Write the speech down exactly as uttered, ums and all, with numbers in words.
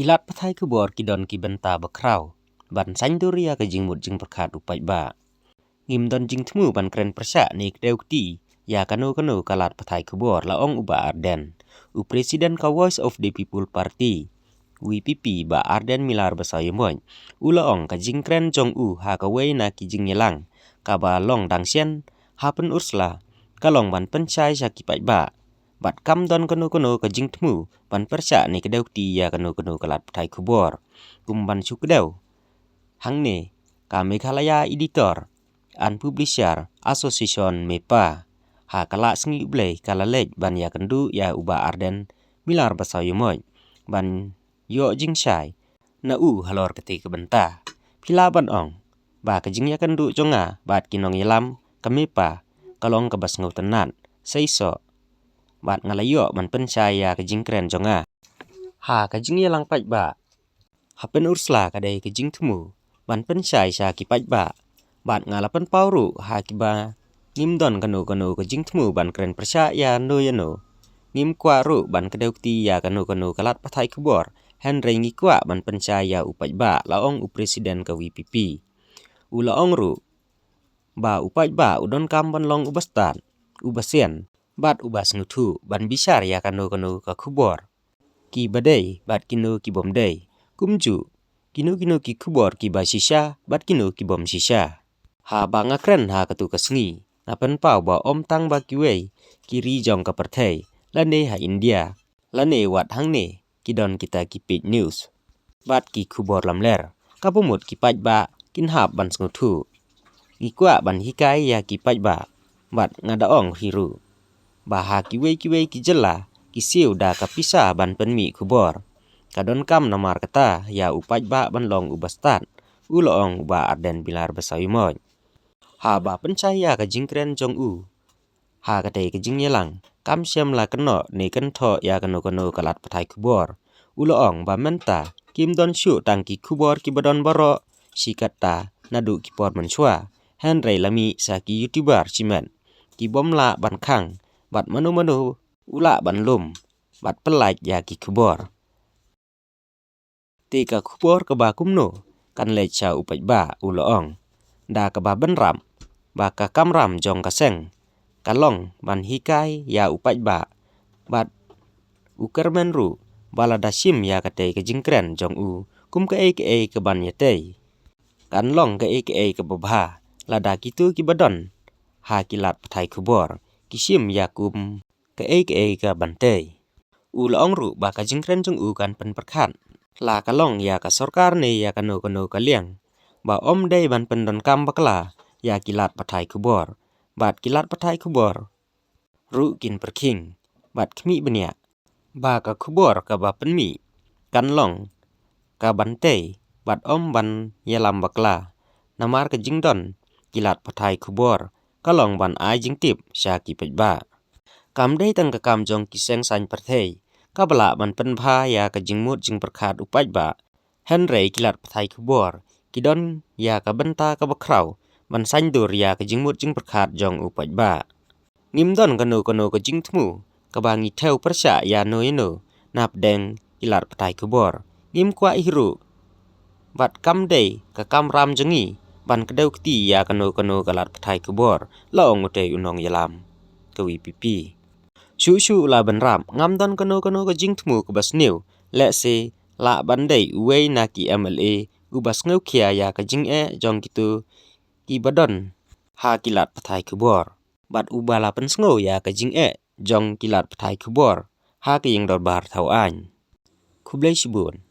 Ki lad pathai khubor ki don ki bynta bakhraw ban saiñdur ïa ka jingmut jingpyrkhat u paidbah. Ngim don jingthmu ban kren pyrshah ne kdew kti ïa kano kano ka lad pathai khubor, la ong u Bah Ardent. U President ka Voice of the People Party, V P P, Bah Ardent Miller Basaiawmoit, u la ong ka jingkren jong u ha kawei na ki jingïalang kaba long dang shen ha Pynursla ka long ban pynshai sha ki paidbah bad kam don kano kano ka jingthmu ban pyrshah ne kdew kti ïa kano kano ka lad pathai khubor. Kum ban shu kdew hangne, ka Meghalaya Editor and Publisher Association, MEPA, ha ka la sngi U Blei ka la leit ban ïakynduh ïa u Bah Ardent Miller Basaiawmoit ban ïoh jingshai na u halor kata ka bynta. Phi lah ban ong ba ka jingïakynduh jong nga bad ki nongïalam ka MEPA ka long kaba sngewtynnat, seisoh bad nga la ïoh ban pynshai ïa ka jingkren jong nga ha ka jingïalang paidbah ha Pynursla. Ka dei ka jingthmu ban pynshai sha ki paidbah bad nga la pynpaw ruh ha kiba ngim don kano kano ka jingthmu ban kren pyrshah ïa no ïa no. Ngim kwah ruh ban kdew kti ïa kano kano ka lad pathai khubor, hynrei ngi kwah ban pynshai ïa u paidbah, la ong u President ka V P P. U la ong ruh ba u paidbah u donkam ban long uba stad, uba sian bad uba sngewthuh ban bishar ïa kano kano ka khubor, kiba dei bad kino ki bym dei, kumjuh kino kino ki khubor kiba shisha bad kino ki bym shisha. Haba nga kren ha katu ka sngi, nga pynpaw ba ym tang ba kiwei ki ri jong ka pyrthei, lane ha India, lane wat hangne, ki don kita ki page news bad ki khubor lamler kaba mut ki paidbah kin hap ban sngewthuh. Ngi kwah ban hikai ïa ki paidbah bad nga da ong hi ruh ba ha kiwei kiwei ki jylla ki siew da ka pisa ban pynmih khubor. Ka donkam namar kata ïa u paidbah ban long uba stad, u la ong u Bah Ardent Miller Basaiawmoit. Haba pynshai ïa ka jingkren jong u ha katei ka jingïalang, kam shym la kynnoh ne kynthoh ïa kano kano ka lad pathai khubor. U la ong ba mynta kim don shuh tang ki khubor kiba don baroh shi katta naduh ki por mynshuwa, hynrei la mih sa ki YouTuber shimet ki bym lah ban khang bad mano mano u lah ban lum bad pyllait ïa ki khubor. Te ka khubor kaba kumno kan leit sha u paidbah, u la ong. Da kaba bynrap ba ka kamram jong ka seng ka long ban hikai ïa u paidbah bad u kyrmen ruh ba lada shim ïa katei ka jingkren jong u kum kaei kaei kaban ïatei, kan long kaei kaei kaba bha lada kito kiba don ha ki lad pathai khubor ki shim ïa kum kaei kaei kaban tei. U la ong ruh ba ka jingkren jong u kan pynpyrkhat la ka long ïa ka sorkar ne ïa kano kano ka liang ba ym dei ban pyndonkam bakla ïa ki lad pathai khubor, bad ki lad pathai khubor ruh kin pyrkhing bad khmih bniah ba ka khubor kaba pynmih kan long kaban tei bad ym ban ïalam bakla, namar ka jingdon ki lad pathai khubor ka long ban ai jingtip sha ki paidbah. Kam dei tang ka kam jong ki seng saiñ pyrthei kaba lah ban pynbha ïa ka jingmut jingpyrkhat u paidbah, hynrei ki lad pathai khubor ki don ïa ka bynta kaba khraw ban saiñdur ïa ka jingmut jingpyrkhat jong u paidbah. Ngim don kano kano ka jingthmu kaba ngi thew pyrshah ïa no ïa no napdeng ki lad pathai khubor. Ngim kwah hi ruh bad kam dei ka kamram jong ngi ban kdew kti ïa kano kano ka lad pathai khubor, la ong utei u nongïalam ka V P P. Shuh shuh la bynrap, ngam don kano kano ka jingthmu kaba sniew, lehse lah ban dei uwei na ki M L A uba sngewkhia ïa ka jingeh jong kito kiba don ha ki lad pathai khubor bad uba la pynsngew ïa ka jingeh jong ki lad pathai khubor ha ka ïing dorbar thaw aiñ. Khublei shibun.